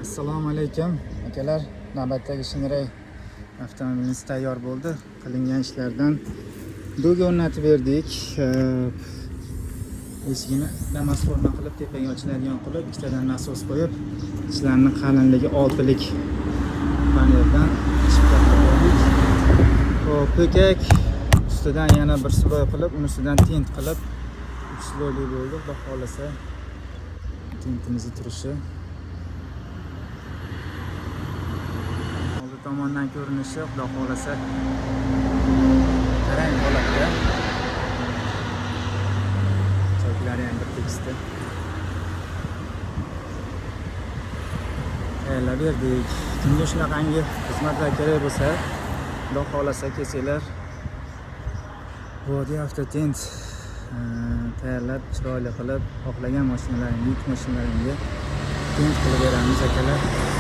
Assalomu alaykum, akalar. Navbatdagi Shineray avtomobilimiz tayyor bo'ldi. Qilingan ishlardan дуга o'rnatib berdik. Eshigini Damas forma qilib, tepaga ochiladigan qilib, ikkitadan nasos qo'yib, ichlarini qalinligi 6lik paneldan shifta qilib qo'ydik. Xo'p, po'kak ustidan yana bir слой qilib, uni ustidan tint qilib, uch слой li bo'ldi. Xudo xohlasa, tintimizni turishi, oldi tomondan ko'rinishi, xudo xohlasa, tarang holatda. Choklari ham bir tekisda tayyorlab berdik. Kimga shunaqangi xizmatlar kerak bo'lsa, xudo xohlasa, kelsanglar, Vodiy Avtotint tayyorlab, chiroyli qilib, xohlagan mashinalaringga, yuk mashinalaringga tint qilib beramiz, akalar.